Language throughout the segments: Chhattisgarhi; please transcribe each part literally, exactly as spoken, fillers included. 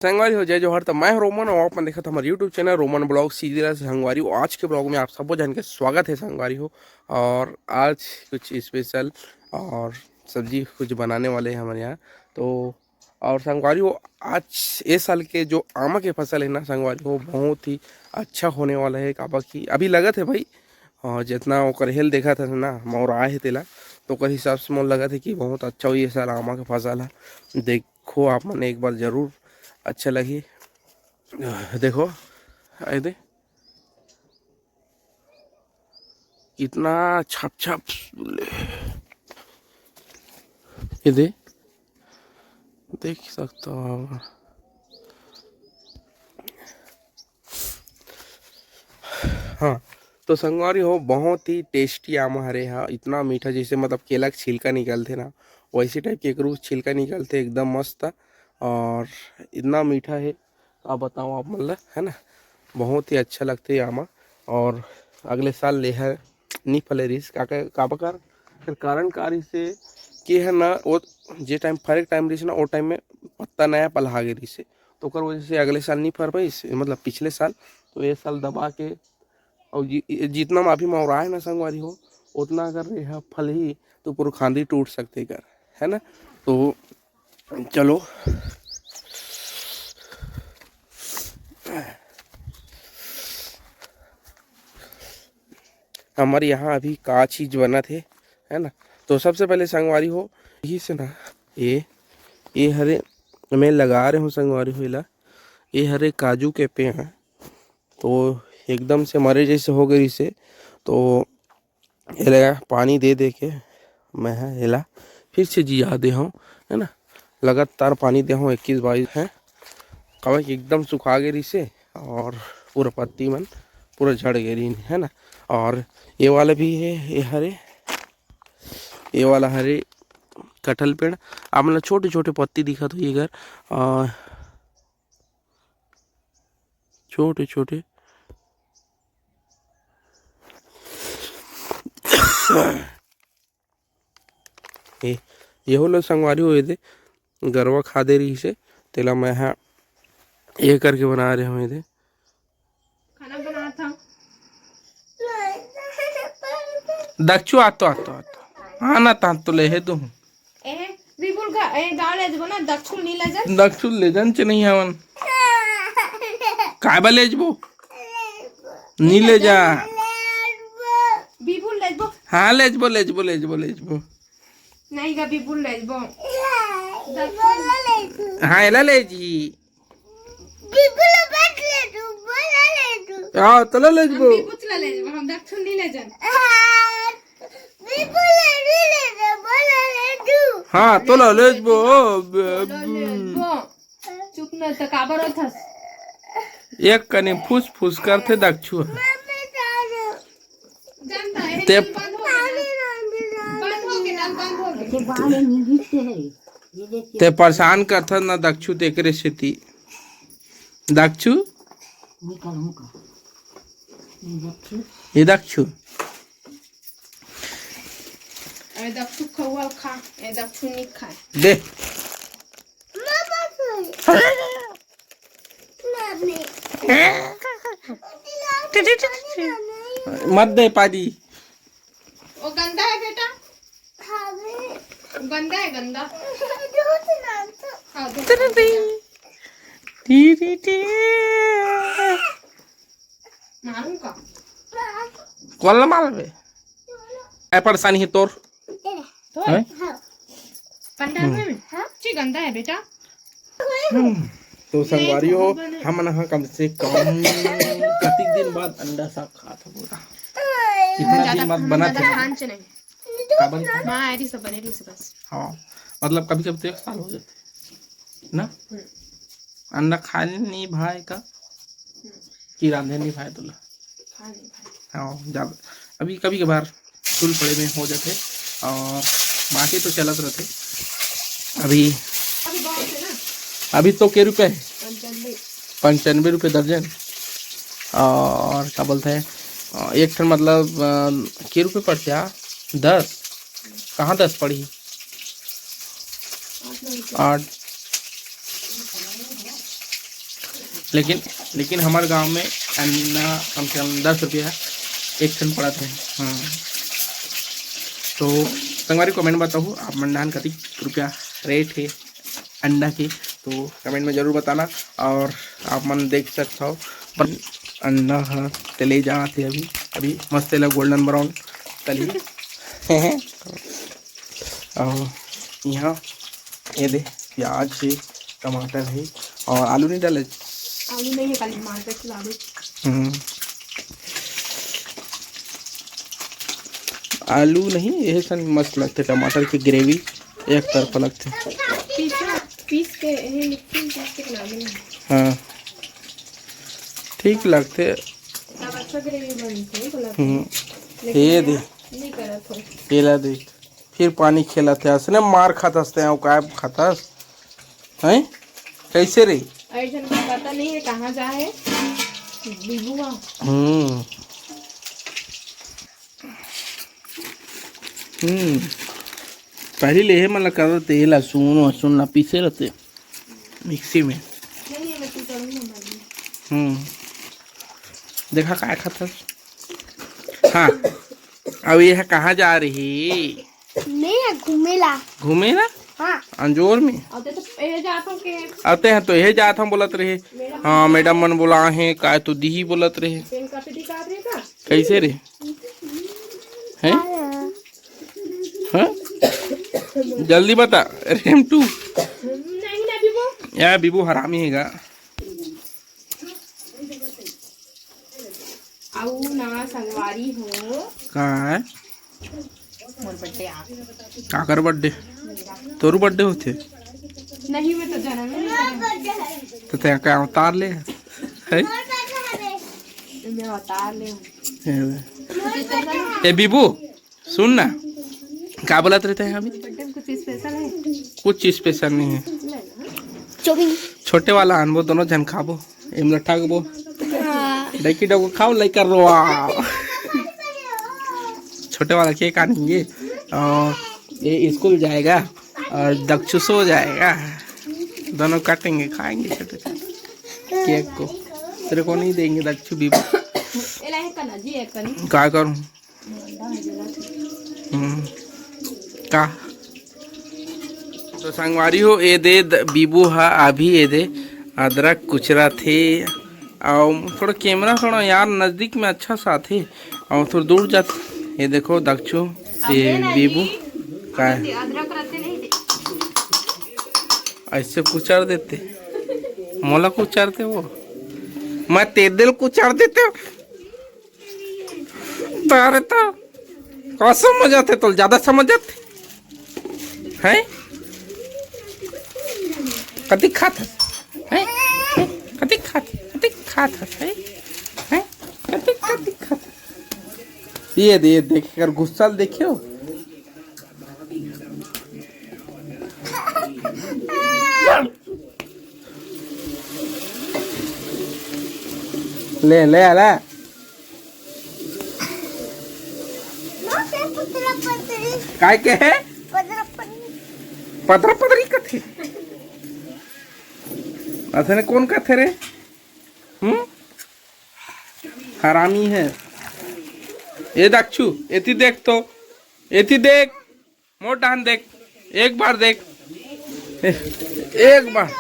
संगवारी हो, जय जोहार। तो मैं रोमन और आप मन देखत हमारे YouTube चैनल रोमन ब्लॉग सीधी राह से। संगवारी हो, आज के ब्लॉग में आप सबो जन के स्वागत है संगवारी हो। और आज कुछ स्पेशल और सब्जी कुछ बनाने वाले हैं हमारे यहाँ। तो और संगवारी हो, आज ए साल के जो आमा के फसल है ना संगवारी हो, बहुत ही अच्छा होने वाला है। काबर कि अभी लगत है भाई, अ, जितना ओकर हेल देखत है ना, मोर आए है तेला, तो ओकर हिसाब से मोर लगत है कि बहुत अच्छा होही ए साल आमा के फसल ह। देखो आप मन एक बार जरूर, अच्छा लगही। अ, देखो, आए दे, कितना छप छप, ये दे, देख सकता हो। हाँ, तो संगवारी हो, बहुत ही टेस्टी आमा हरे हा। इतना मीठा, जैसे मतलब केला के छिलका निकलथे ना, वैसे टाइप के एकरू छिलका निकलथे, एकदम मस्त। और इतना मीठा है, का बताऊँ आप मन ल, है ना, बहुत ही अच्छा लगथे आमा। और अगले साल लेहा नी फले रिहिस, का, का, काबर कर, फिर कारण का रिहिस कि है ना, वो जे टाइम फरे के टाइम रिहिस ना, वो टाइम में पत्ता नया पलहा गे रिहिस, तो ओकर वजह से अगले साल नी फर पाइस, मतलब पिछले साल। तो ये साल दबा के, और जि-, जितना में अभी मौरा है ना संगवारी हो, उतना अगर ये फलही तो पूरा खांदी टूट सकथे कर, है ना। तो चलो, हमारे यहाँ अभी का चीज बनत हे, है ना। तो सबसे पहले संगवारी हो, यही से ना, ये, ये हरे मैं लगा रहे हूँ संगवारी हो, एला, ये हरे काजू के पेड़, तो एकदम से मरे जैसे हो गई से, तो एला पानी दे दे के मैं ह एला फिर से जिया दे हूँ, है ना। लगातार पानी दे हूँ इक्कीस बाईस, है, काबर कि एकदम सुखा गे रिहिस हे और पूरा पत्ती मन पूरा झड़ गे रिहिन, है ना। और ये वाला भी है, ये हरे, ये वाला हरे कटहल पेड़, आप मन ल छोटे छोटे पत्ती दिखत होही एकर, अ, छोटे छोटे। ए, येहू ल संगवारी हो, ये दे गरवा खा दे रिहिस हे, तेला मैं ह ये करके बना रहे हूँ, ये दे। खाना बनात हूँ। दक्षु, आ तो, आ तो, आ तो। हाँ ना, ता तो ले हे तू। ए, बिपुल का, ए, गाँव ले जबो ना, दक्षु नी ले जा। दक्षु ले जान च नहीं आवन। काय बा ले जबो? नी ले जा। बिपुल ले जबो। हाँ, ले जबो, ले जबो, ले जबो, ले जबो। नहीं गा, बिपुल ले जबो। हाँ, एला ले जी। बिपुल मत ले तू, बोला ले तू। हाँ, तोला ले हम जबो। बिपुल ला ले जबो, हम दक्षु नी ले जान। हाँ, बिपुल ले, नी ले जा, बोला ले तू। हाँ, तोला ले जबो। ओ, बे-, बोला ले जबो। चुप न त काबर होथस? एक कनी फुस फुस करथे दक्षु। मम्मी तारू। जानता है, ते नल बंद हो गया, नल बंद हो गया, नल बंद हो गया। ते परेशान करथस ना दक्षु, तेकरे सेती। दक्षु? ये दक्षु? अरे दक्षु खौवा खा, ए दक्षु नी खाए। दे। मत दे पादी। वो गंदा है बेटा। हाँ, वो गंदा है, गंदा। हाँ, दो। मारूंगा। कोला मारबे? ए परेशानी है तोर। तो हैं? हाँ। पंद्रह मिनट। हाँ। ची गंदा है बेटा। हम्म, तो संगवारी हो, हमन ह कम से कम कतिक दिन बाद अंडा साग खात हो बोला। कितना दिन बाद बनत है। खान च नहीं। का बन? माँ, ऐरी सब बने रही से बस। हाँ, मतलब कभी कभी तो एक साल हो जाते ना। हम्म। अंडा खाने नहीं भाई का, हम्म। कि रांधे नहीं भाई तुला। खा नहीं भाई। हाँ, ज्यादा अभी कभी कभार फूल पड़े में हो जाते, और बाकी तो चलत रहते। अभी अभी तो के रुपये है? पंचानवे। पंचानवे रुपये दर्जन। और क्या बोलते हैं, एक ठन मतलब, अ, के रुपये पड़ते हैं? दस। कहाँ दस पड़ी? आठ। लेकिन लेकिन हमर गांव में अंडा कम से कम दस रुपया एक ठन पड़त हे। हाँ, तो संगवारी, comment बताहू, आप मन डाहन कतिक रुपया रेट हे अंडा के, तो comment में जरूर बताना। और आप मन देख सकत हव, अपन अंडा ह तले जात हे, अभी अभी मस्त एला golden brown तली। और यहाँ ये दे, प्याज हे, टमाटर हे, और आलू नहीं डाले। आलू नहीं है, खाली मार्केट से लावे। हम्म। आलू नहीं, यही सन मस्त लगथे, टमाटर की gravy एक तरफा लगथे। पीस, पीस के, ये मिक्सी में पीस के बनावे हैं। हाँ, ठीक लगथे। तब अच्छा gravy बनथे, बोला। हम्म। लेकिन ये दे। नहीं करत हो। केला दे। फिर पानी खेलत हे, असने मार खात हस ते, अउ काय खात हस? हैं? कैसे रे? अरे, जन का पता नहीं है कहाँ जा है। बिबुआ। हम्म। हम्म। पहली ले हे मन ला करत हे, लहसुन, वहसुन ला पीसे रहते मिक्सी में। नहीं, मैं पीसा नहीं हूँ। हम्म। देखा काय खात हस? हाँ। अब ये ह कहाँ जा रही? मैं घूमेला। घूमेला? हाँ। अंजोर में? आते तो ये जात हूँ के आते हैं तो ये जात हूँ बोलत रहे। हाँ, मैडम मन बोला हे, काय तो दीही बोलत रहे। पेन कापी दिखा रहे का? कैसे रे? हैं? हाँ। हाँ? जल्दी बता, रेमटू। नहीं ना, बिबू। या बिबू हरामी हेगा। अउ ना संगवारी हो। का है? मोर बर्थडे आ। काकर बर्थडे? मेरा। तोरू बर्थडे होथे? नहीं, मैं तो जन्म ही नहीं करा। तो ते का अवतार ले है? मैं अवतार ले हूँ। ए, ए बीबू, सुन ना, का बोलत रहे तैं अभी? बर्थडे में कुछ स्पेशल है? कुछ स्पेशल नहीं है। नहीं ना। चौबीस। छोटे वाला आनबो, दोनों झन खाबो, एमला ठगबो। हाँ। डौकी डौकी खाओ, लइका रोआ। छोटे वाला केक आनेंगे और ये स्कूल जाएगा और दक्षु सो जाएगा। दोनों काटेंगे, खाएंगे छोटे छोटे केक को। तेरे को नहीं देंगे दक्षु भी। एला है कना जी, एक कनी। का करूँ? हम्म, का? तो संगवारी हो, ए दे द-, बीबू हा अभी ए दे अदरक कुचरा थे। अउ थोड़ा कैमरा थोड़ा यार नजदीक में अच्छा सा आथे, अउ थोड़ा दूर जात। ये देखो दक्षु, ये बीबू का है? अदरक रहते नहीं थे। ऐसे कुचर देते, मोला कुचर दे वो, मैं तेरे दिल कुचर देते। तारे तो का समझ आथे, तो ज्यादा समझ आथे हैं? कतिक खात हस? हैं? हैं? कतिक खात, कतिक खात हस? हैं? हैं? कतिक, कतिक खात हस? ये दे, ये देख, अगर गुस्सा देखियो। ले, ले, ले। काय के है? पतरा पतरी कथे। अथने कौन कथे रे? हम्म? हरामी है। ए दक्षु, एती देख तो, एती देख। मोर डाहन देख, एक बार देख, एक बार,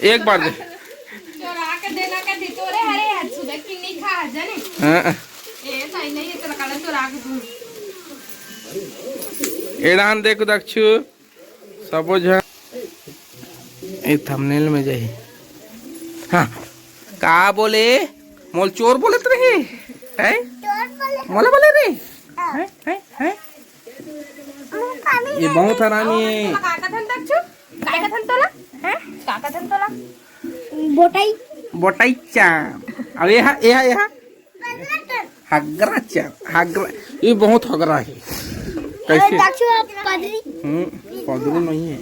एक बार देख। चोरा के देना का दी तोरे हरे हाथ सुबह की नहीं खा जाने। हाँ। ए ताई नहीं है, तेरा काला चोरा के दूँ। ए डाहन देख दक्षु, सबो झन ए थंबनेल में जाही। हाँ, का बोले? मोल चोर बोलत रहे? हैं? चोर बोले। मोला बोले रे? हाँ। हैं? हैं? हैं? ये बहुत हरामी है। का कथन दक्षु? का कथन तोला? हैं? का कथन तोला? बोटाई। बोटाई चाम। अब ये हा, ये हा, ये हा। हगरा चाम, हगरा। ये बहुत हगरा है। कैसे? दक्षु, आप पदरी। हम्म, पदरू नहीं है।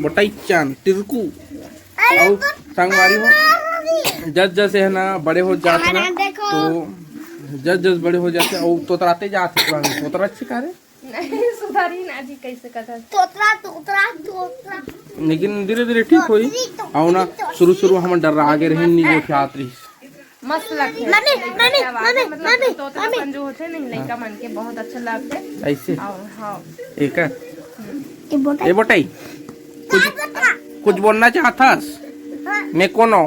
बोटाई चाम, टिरकू। अरे और तो संगवारी हो, जस जस है ना, बड़े हो जात ना, देखो। तो जस जस बड़े हो जाते, और तोतराते जाते, तोतरा अच्छी का रे? सुधारी ना जी, कैसे कथा। तोतरा, तोतरा, तोतरा। लेकिन धीरे धीरे ठीक होई। तोतरी, तोतरी, अउ ना, तोतरी। शुरू शुरू हम डर्रा गे रहिन, नी गोठियात रहिस। मस्त लगथे। मम्मी, मम्मी, मम्मी, मतलब, मम्मी, तोतरा मम्मी। सन जो होथे नहीं, लइका मन के बहुत अच्छा लगथे। ऐसे? अउ, हाँ। एकर? ए बोटा। ए बोटाई, कुछ, कुछ बोलना चाहथस? हाँ। मैं कोनो?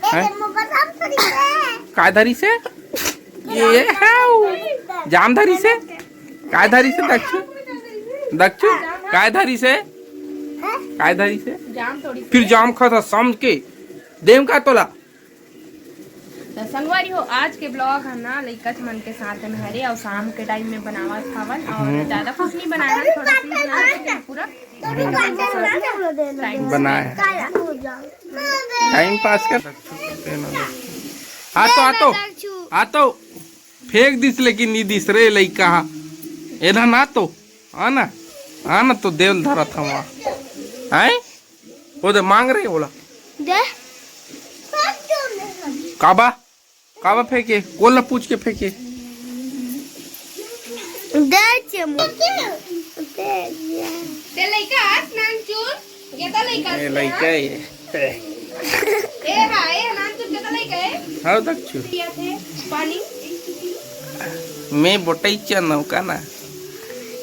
हैं? काय धरिस हे? ये हाउ। जाम धरिस हे? काय धरिस हे दक्षू? दक्षू, काय धरिस हे? काय धरिस हे? जाम थोड़ी। फिर जाम खाता समझ के। देम का तोला? तो संगवारी हो, आज के vlog ह ना लइका मन के साथ में हरे अउ शाम के time में बनावत हवन अउ हम्म। ज्यादा कुछ नहीं बनाया, थोड़ा सा ही बनाया है पूरा। Time बनाए। Time pass कर। आ तो, आ तो, आ तो फेंक दिस, लेकिन नी दिस रे लइका हा। एधा ना तो, आ ना, आ ना तो देवल धरत हवा। आए? ओ दे मांग रे ओला। दे। काबा? काबा फेंके? कोन ला पूछ के फेंके? दे चमू। दे दिया। ते लइका हस नानचुन, गेदा लइका ए, हस लइका ना? ए। ए हा, ए नानचुन गेदा लइका ए। हाँ, दक्षु। पिया थे पानी। मैं बोटई चन हूँ का ना?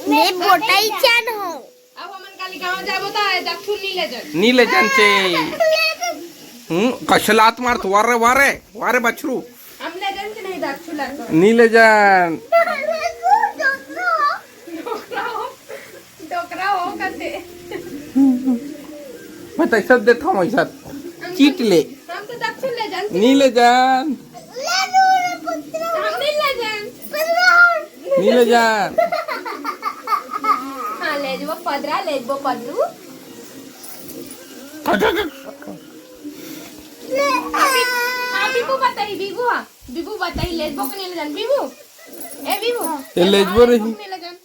मैं बोटई चन हूँ। अब हमन काली गाँव जाबो त दक्षु नी ले जन। नी ले जन से। हम्म, कइसे लात मारत, वारे, वारे, वारे बछरू। हम ले जन के नहीं दक्षु ला तो। नी ले जन। डोकरा हो, डोकरा हो कथे। मैं तो ऐसा देता हूँ, ऐसा। चीट ले। हम तो दक्षु ले जन। नी ले जन। ले लो रे पुत्र। हम नहीं ले जन। नी ले जन। हाँ, ले जबो पदरा, ले जबो पदरू। अग, अग, अग। हाँ, बीबू बताई, बीबू, हाँ। बीबू बताई, ले जबो के नी ले जन, बीबू। ए, बीबू। ए, ले जबो हाँ, रही। ले जबो के नी ले जन।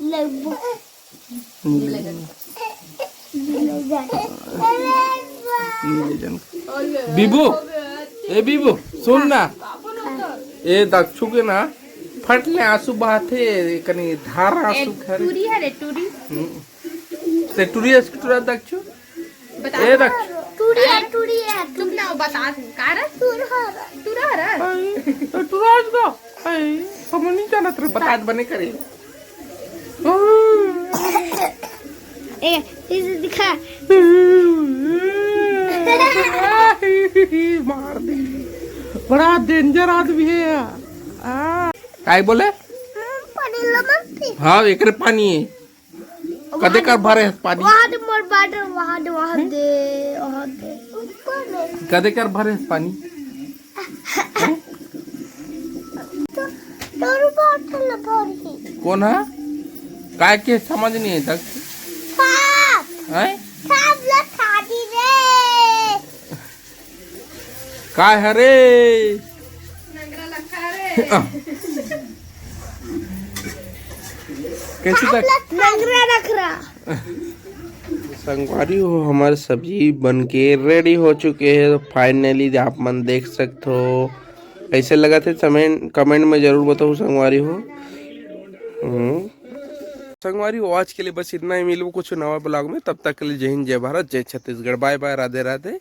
ले जबो। नी ले जन। नी ले जन। बीबू, ए बीबू, सुन ना। ए दक्षु के ना, फट ले आंसू बहाथे, कनी धार ए, आंसू खरे। टूरी हरे, टूरी। हम्म। ते टूरी अस के टूरा दक्षु? बता। ए दक्षु। टूरी है, टूरी है। चुप ना हो, बता तू। का रे? टूरा हरा। टूरा हरा? आई, तो टूरा आज का? आई, हम नहीं जानत रे, बता बने करे। ए, इसे दिखा। मार दी। बड़ा danger आदमी है यार। आ। काय बोले? पानी लो मत पी। हाँ, एकरे पानी है। कदे कर भरे हस पानी? वहाँ दे मोर bottle, वहाँ दे, वहाँ दे, वहाँ दे। ऊपर में। कदे कर भरे हस पानी? तो, तोर bottle भरी। कौन है? काय के समझ नहीं है तक? सांप। हैं? सांप ला खा दी रे। काय हरे? नंगरा लखा रे। कैसे तक? नंगरा नखरा। संगवारी हो, हमार सब्जी बन के ready हो चुके हे। Finally आप मन देख सकथो, कैसे लगत हे? Comment, comment में जरूर बताओ संगवारी हो। हम्म। संगवारी हो, आज के लिए बस इतना ही। मिलबो कुछ नवा vlog में, तब तक के लिए जय हिंद, जय भारत, जय छत्तीसगढ़। Bye bye, Radhe Radhe.